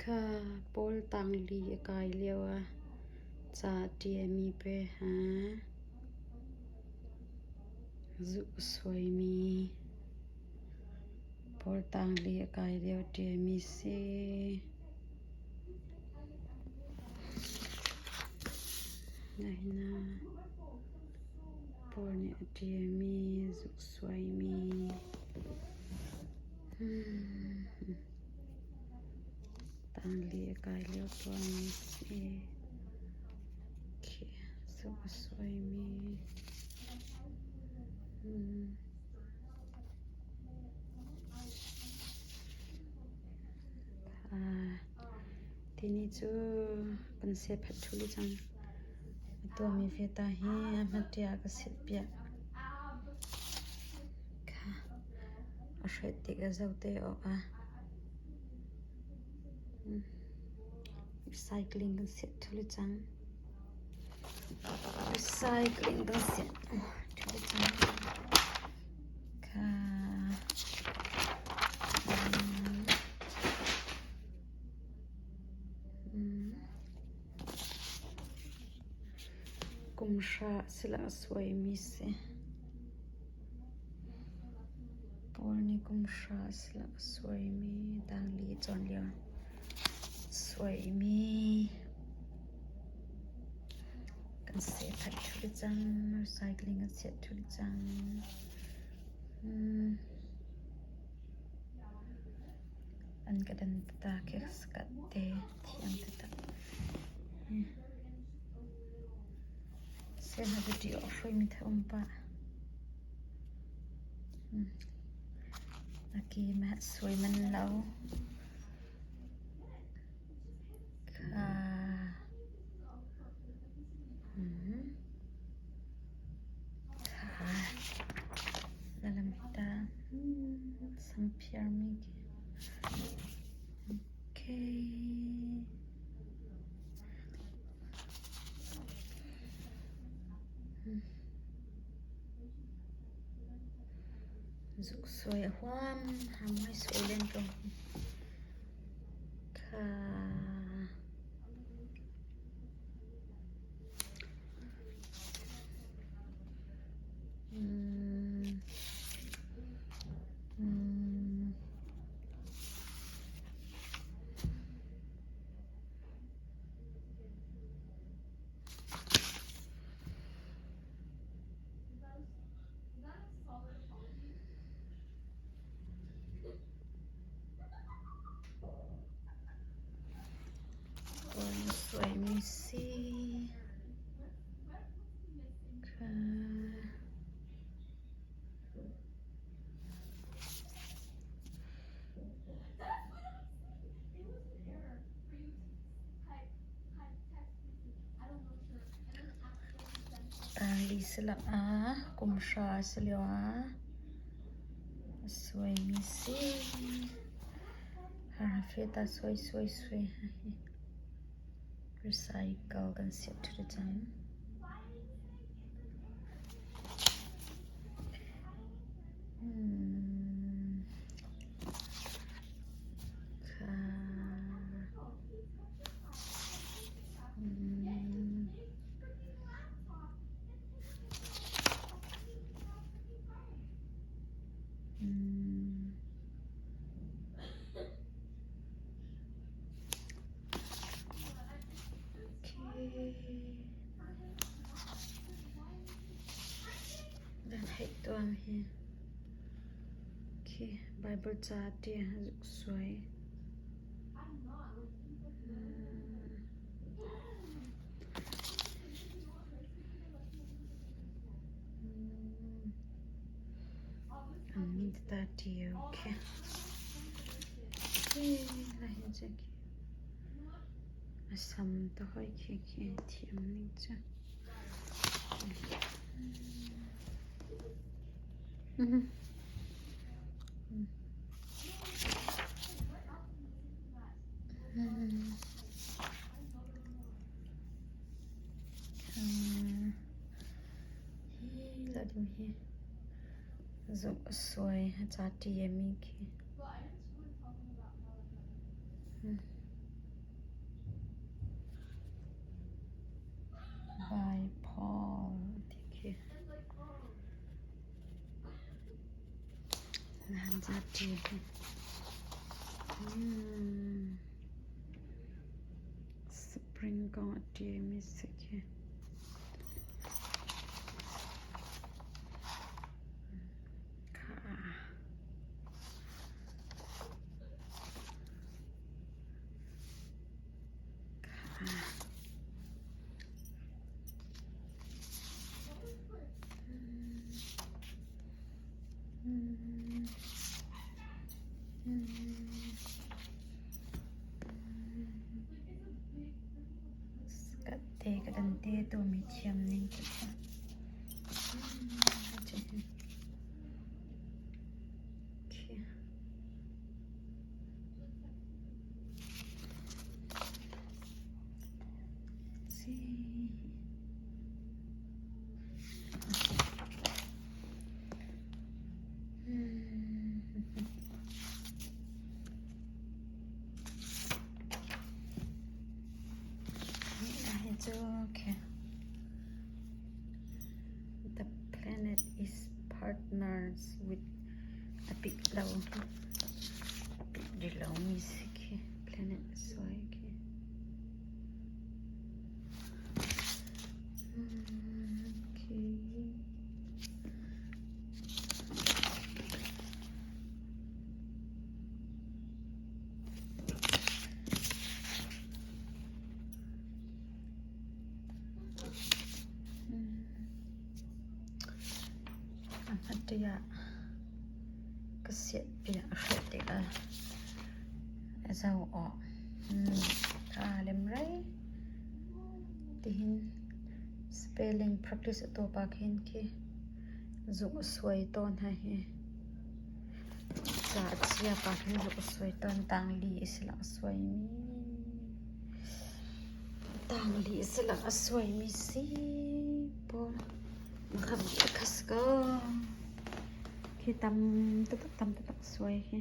Kha pawl tangli a kai lio ah ca a ṭiami pe ha. Zu a suaimi pawl tangli a kai lio ṭiami si. Nain pawl nih a ṭiami zuk suaimi. Tangli a kai lio tuahmi si. Khi zuk a suaimi. Tini cu kan sephat ṭhulh cang. A tuahmi vialte hi a hmatiah ka silhpiak. Kha a hret tik a zoh te awkah recycling kan siah ṭhulh cang. Recycling kan siah ṭhulh cang. Kha Kum hra sila a suaimi si. Paul nih kum hra sila a suaimi tangli cawn lio suaimi kan seh ṭhulh cang. Recycling kan seh ṭhulh cang. An ka dan ta khi skat te thiam taktak. Seh na video a hruaimi the um pah. A ki ma suai man lo. Kha. Kha. Lalamita. Samphiarmi khi. Okay. Zuk suai a huam, hamai suai len ko. Kha. Suaimi si. Kha. Tali salak ah kum hra si lio ah a suaimi si. Harfeta suai suai suai recycle kan siah ṭha cang. Dan heih tuam hi khi Bible ca ti zuk suai. An min ta ti okay. A sam ta hoi khi khi thiam ning cu. Hi la ding hi zuk a suai a ca ṭi mi khi. Ṭi hi. Spring kong a ṭimi si khi. Kha. Te ka dan te tu mi thiam ning te kha. The planet is partners with a big lo big lo mi si khi planet suai khi. Okay. Tiah ka siah a hreh tikah a zoh awk aa lem rei. Tihin spelling practice a tuah pah khin khi zuk a suai tawn hna hi. Ca a chia pah khin zuk a suai tawn. Tangli a si lang a suaimi. Tangli a si lang a suaimi si pawl. Khas ko. Khi tam taktak tam taktak suai hi.